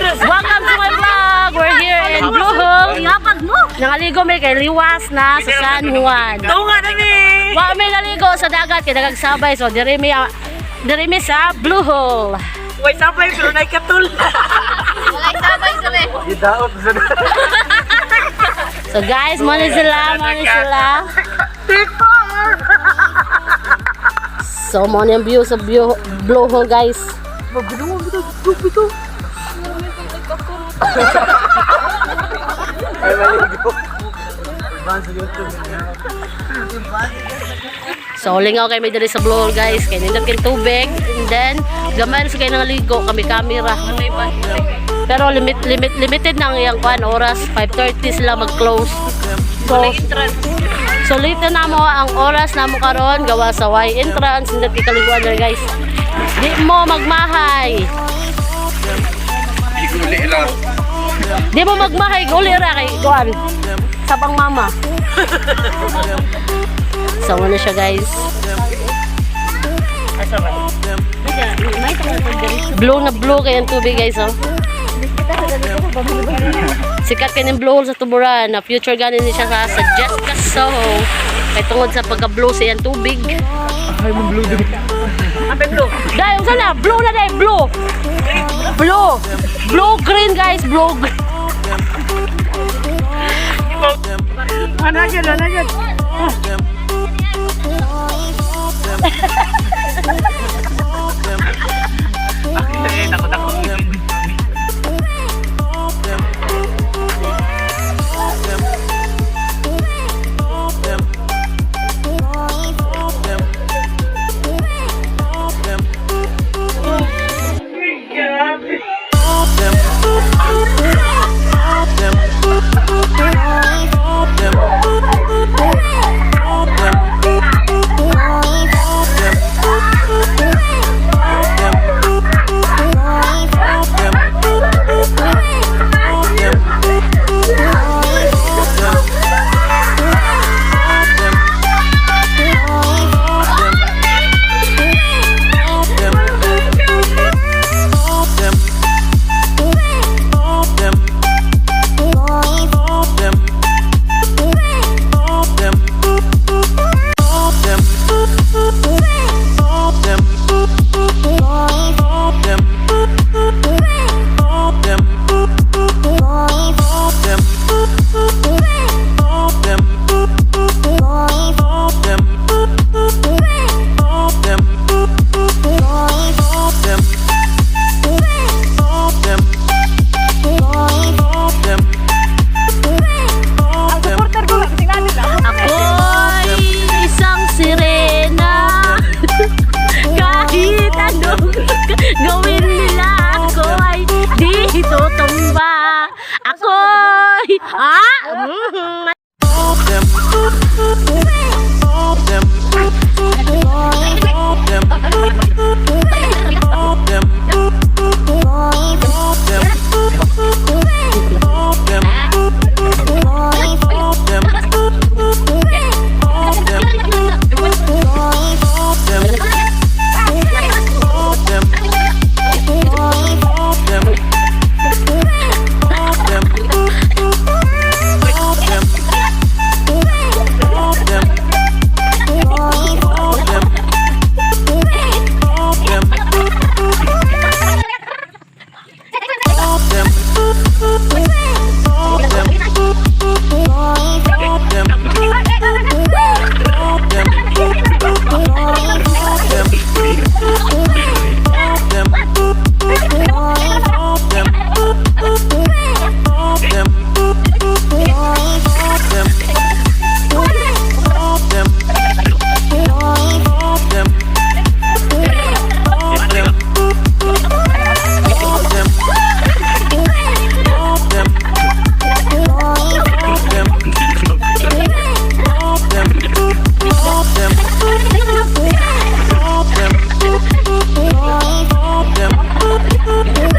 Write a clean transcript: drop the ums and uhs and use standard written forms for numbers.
Welcome to my vlog. We're here in Blue Hole. Yapag mo. Nangaligo mi kay liwas na sa San Juan. Tunga na mi. Wa mi naligo sa dagat kay nagagsabay, so diri mi sa Blue Hole. Way sabay pero nay katul. Gidaot sa So guys, mo ni sila, mo ni sila. So mo ni ang view sa Blue Hole, guys. Ay, maligo. Ban sa YouTube. So lingaw kay mi diri sa Blue Hole, guys, kay nindot kay tubig and then gamay sa kay nangaligo kami camera. Pero limited na ang iyang kuan oras, 5:30 sila mag-close. So late na mo ang oras na mo karon gawa sa Y entrance, nindot kay kaliguan diri, guys. Di mo magmahay. Iguli lang. Di mo magmahay, guli ra kay kuan. Sabang mama. So ano siya, guys. Blue na blue kay ang tubig, guys, oh. Sikat kay ning Blue Hole sa Tuburan na future ganin ni siya sa Jessica Soho. Kay tungod sa pagka-blue sa iyang tubig. Ay, mo blue din. Ape blue. Dahil unsa na? Blue na dahil, blue. Blue. Blue green, guys, blue green. Ano gyud, ano gyud. Ay, nako nako. Ang supporter ko tingnan nila. Ako'y isang sirena. Kahit anong gawin nila, ako ay di tutumba. Ako'y... Ah!